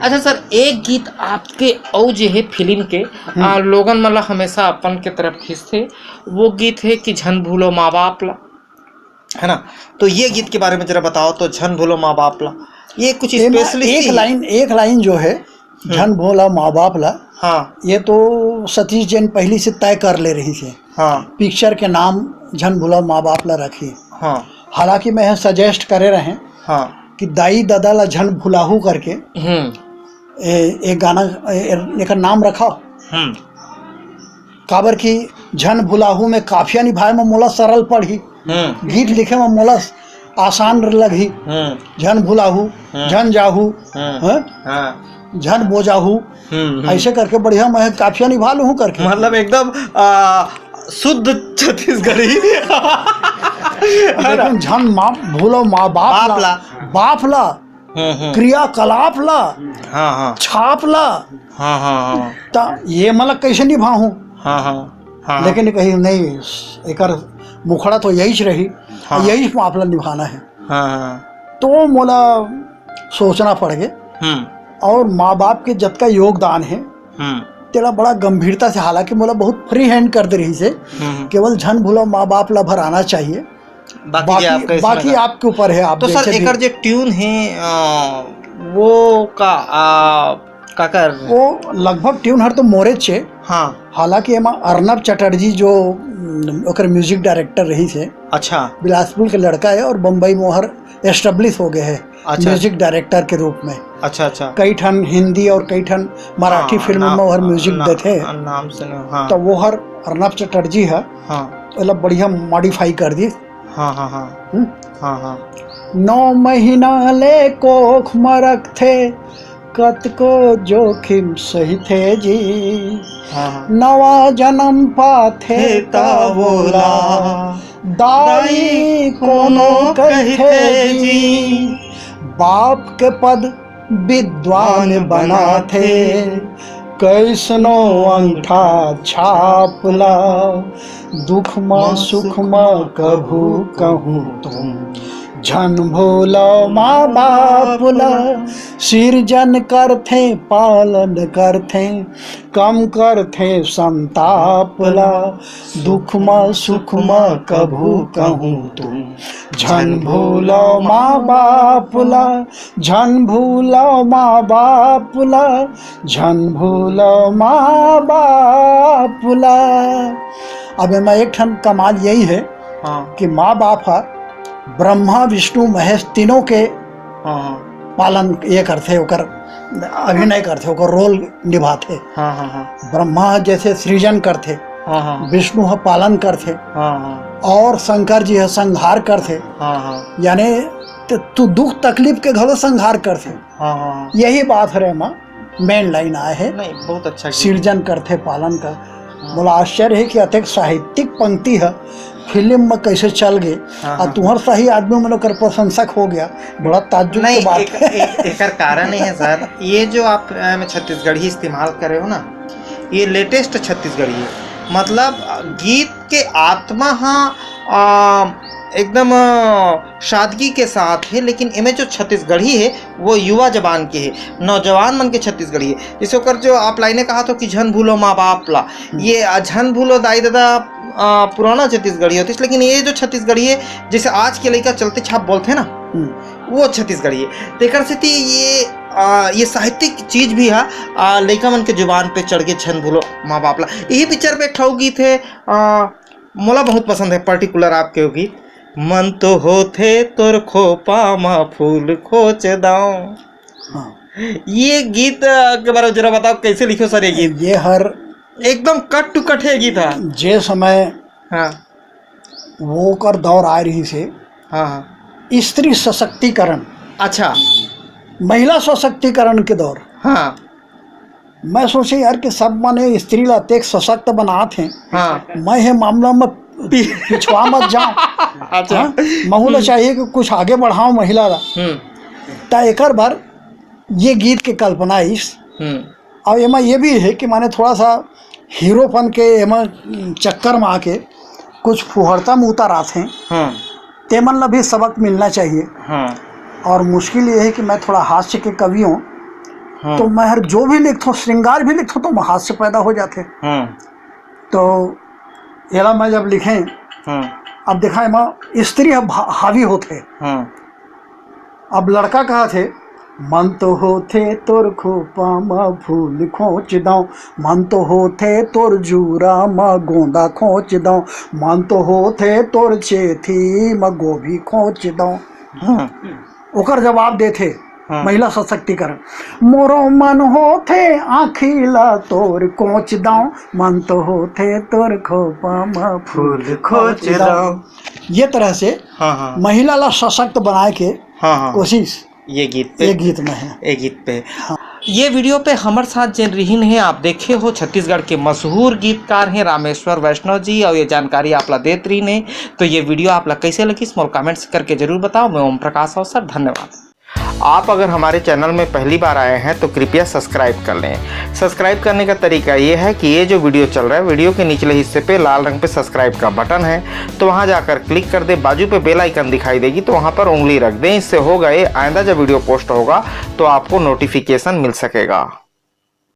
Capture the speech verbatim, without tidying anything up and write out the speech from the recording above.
अच्छा सर, एक गीत आपके अउ जे हे फिल्म के, हम्म। आ, लोगन मन ला हमेशा अपन के तरफ खींचथे, वो गीत हे कि झन भूलो माँ बाप ला, है ना? तो ये गीत के बारे में जरा बताओ तो, झन भूलो माँ बाप ला, ये कुछ एमा स्पेशलिस्ट एक ही? लाइन, एक लाइन जो है, हम्म। झन भूलो माँ बाप ला, हाँ। ये तो सतीश जैन पहली से तय कर ले रहिस हे। हाँ। पिक्चर के नाम झन भूलो माँ बाप ला रखी। हाँ। हालांकि मैं सजेस्ट करे रहे हाँ। कि दाई ददा ला झन भुलाहू करके हम्म। ए, एक गाना, ए, एकर नाम रखा। हम्म। काबर कि झन भुलाहू में काफिया निभाए में मोला सरल पड़ही, हम्म। गीत लिखे में मोला आसान लगही। हम्म। झन भुलाहू, हम्म। झन जाहू, हम्म। हैं? हाँ। झन बोजाहू, हम्म, हम्म। ऐसे करके बढ़िया मैं काफिया निभा लूँ करके। मतलब एकदम, आ, शुद्ध छत्तीसगढ़ी। लेकिन झन माँ भूलो माँ बाप बाप ला, ला। बाप ला, हम्म, हम्म। क्रियाकलाप ला, हाँ, हाँ। छाप ला, हाँ, हाँ, हाँ। त ये मतलब कैसे निभाहूँ? हाँ, हाँ, हाँ, हाँ। लेकिन कही नहीं, एकर मुखड़ा तो यही रही, हाँ। यही मामला निभाना है। हाँ, हाँ। तो मोला सोचना पड़ गए। हम्म। और माँ बाप के जतका योगदान है, हम्म। तेला बड़ा गंभीरता से, हालांकि मोला बहुत फ्री हैंड कर दे रही से, हम्म। केवल झन भूलो माँ बाप ला भर आना चाहिए। बाकी बाकी, आपका इसमें बाकी का? आपके ऊपर है, आप तो सर, जैसे भी एकर जे ट्यून है, अ, वो का, अ, काकर? वो लगभग ट्यून हर तो मोरे छे। हाँ। हालांकि एमा अर्नब चटर्जी जो, उम, ओकर म्यूजिक डायरेक्टर रही से, अच्छा। बिलासपुर के लड़का है और बम्बई में हर एस्टेब्लिश हो गए है अच्छा। म्यूजिक डायरेक्टर के रूप में। अच्छा, अच्छा। कई ठन हिंदी और कई ठन मराठी हाँ, फिल्म नाम, में हर म्यूजिक ना-, देथे। नाम सुने, हाँ। तो वो हर अर्नब चटर्जी है, हाँ। मतलब बढ़िया मॉडिफाई कर दी। हाँ, हाँ, हाँ। हम्म? हाँ, हाँ। नौ महीना ले कोख म रखथे, कतको जोखिम सहिथे जी। हाँ, हाँ। नवा जन्म पाथे हे ता ता वोला, वोला, दाई दाई कोनो कोनो कहिथे कहिथे जी। जी। बाप के पद विद्वान विद्वान बनाथे, बनाथे। कैसनो अंगठा छाप ला, दुख म म सुख सुख म म कभू कभू कहूँ तुम, झन भूलो माँ बाप ला। सिरजन करथे, पालन करथे, कम करथे संताप ला। दुख म सुख म कभू कहूँ तुम, झन भूलो माँ बाप ला। झन भूलो माँ बाप ला, झन भूलो माँ बाप ला। अब एमा एक ठन कमाल यही है हाँ। कि माँ बाप ह ब्रह्मा, विष्णु, महेश तीनों के हाँ, हाँ। पालन ये करथे, ओकर अभिनय करथे, ओकर रोल निभाथे। हाँ, हाँ, हाँ। ब्रह्मा ह जैसे सृजन करथे, हाँ, हाँ। विष्णु ह पालन करथे हाँ, हाँ। और शंकर जी ह संहार करथे। हाँ, हाँ। यानी त-, तू दुख तकलीफ के घलो संहार करथे। हाँ, हाँ, हाँ। यही बात हरे एमा मेन लाइन आए हे। नहीं, बहुत अच्छा गीत। सिरजन करथे, पालन कर। हाँ। मोला आश्चर्य हे कि अतेक साहित्यिक पंक्ति ह फिल्म में कैसे चल गे, हाँ, आ हाँ। तुहर सही आदमी मन ओकर प्रशंसक हो गया। बड़ा ताज्जुब के नहीं, बात एक, हे। एक, एकर कारण ही है सर, ये जो आप, अ, में छत्तीसगढ़ी इस्तेमाल करे हो ना, ये लेटेस्ट छत्तीसगढ़ी है। मतलब, गीत के आत्मा हा, आ, एकदम, आ, सादगी के साथ है, लेकिन एमे जो छत्तीसगढ़ी है, वो युवा जबान के है, नौजवान मन के छत्तीसगढ़ी है। जैसे ओकर जो आप लाइने कहा थो कि "झन भूलो माँ बाप ला", हम्म। ये, आ, "झन भूलो दाई ददा", आ, पुराना छत्तीसगढ़ी होतिस, लेकिन ये जो छत्तीसगढ़ी है, जैसे आज के लइका चलते छाप बोलथे ना, हम्म। वो छत्तीसगढ़ी है। तेकर सेती ये, आ, ये साहित्यिक चीज भी है, आ, लइका मन के जुबान पे चढ़ के "झन भूलो माँ बाप ला"। यही पिक्चर में एक ठो गीत है, आ, मोला बहुत पसंद है पर्टिकुलर आपके वो गीत, "मन तो होथे तोर खोपा म फूल खोच दाओ।" हाँ। ये गीत, अ, के बारे में जरा बताओ, कैसे लिखो सर ये गीत? ये हर एकदम कट टू कट है गीत, हाँ। जे समय हाँ। वो कर दौर आ रही से, हाँ, हाँ। स्त्री सशक्तिकरण, अच्छा। महिला सशक्तिकरण के दौर। हाँ। मैं सोचे यार कि सब माने स्त्री ला अतेक सशक्त बनात हे, हाँ। मैं हे मामला में पि-, पिछवा मत जाऊं। अच्छा। हाँ? महू ला हम्म। चाहिए कि कुछ आगे बढ़ाओ महिला ला। हम्म। त एकर बर ये गीत के कल्पना इस। हम्म। और एमा ये भी है कि माने थोड़ा सा हीरोपन के एमा चक्कर में आके कुछ फुहड़ता में उतर आथे। हम्म। तेमन ला भी सबक मिलना चाहिए। हाँ। और मुश्किल ये है कि मैं थोड़ा हास्य के कवि हूँ, हम्म। तो मैं हर जो भी लिखथों, श्रृंगार भी लिखथों, तो मैं हास्य पैदा हो जाथे। हम्म। तो एला मैं जब लिखें, हम्म। अब देखा एमा स्त्री ह भा-, हावी होथे। हम्म। अब लड़का कहा थे, "मन तो होथे तोर खोपा म फूल खोच दंव, मन तो होथे तोर जूरा म गोंदा खोच दंव, मन तो होथे तोर छेथी म गोभी खोच दंव।" हम्म। ओकर जवाब देथे हम्म। महिला सशक्तिकरण, "मोरो मन होथे आँखी ला तोर कोच दंव, मन तो होथे तोर खोपा म फूल खोच दंव।" ये तरह से हाँ, हाँ। महिला ला सशक्त बनाए के हाँ, हाँ। कोशिश ये गीत पे, ये गीत में है। ये गीत पे। हाँ। ये वीडियो पे हमर साथ जेन रिहिन हे, आप देखे हो, छत्तीसगढ़ के मशहूर गीतकार हैं रामेश्वर वैष्णव जी, और ये जानकारी आप ला देत रिहिन हे। तो ये वीडियो आप ला कैसे लगिस, मोर कमेंट्स करके जरूर बताओ। मैं ओम प्रकाश अवसर, धन्यवाद। आप अगर हमारे चैनल में पहली बार आए हैं तो कृपया सब्सक्राइब कर लें। सब्सक्राइब करने का तरीका ये है कि ये जो वीडियो चल रहा है, वीडियो के निचले हिस्से पे लाल रंग पे सब्सक्राइब का बटन है, तो वहाँ जाकर क्लिक कर दे। बाजू पे बेल आइकन दिखाई देगी, तो वहाँ पर उंगली रख दें। इससे होगा ये, आइंदा जब वीडियो पोस्ट होगा तो आपको नोटिफिकेशन मिल सकेगा।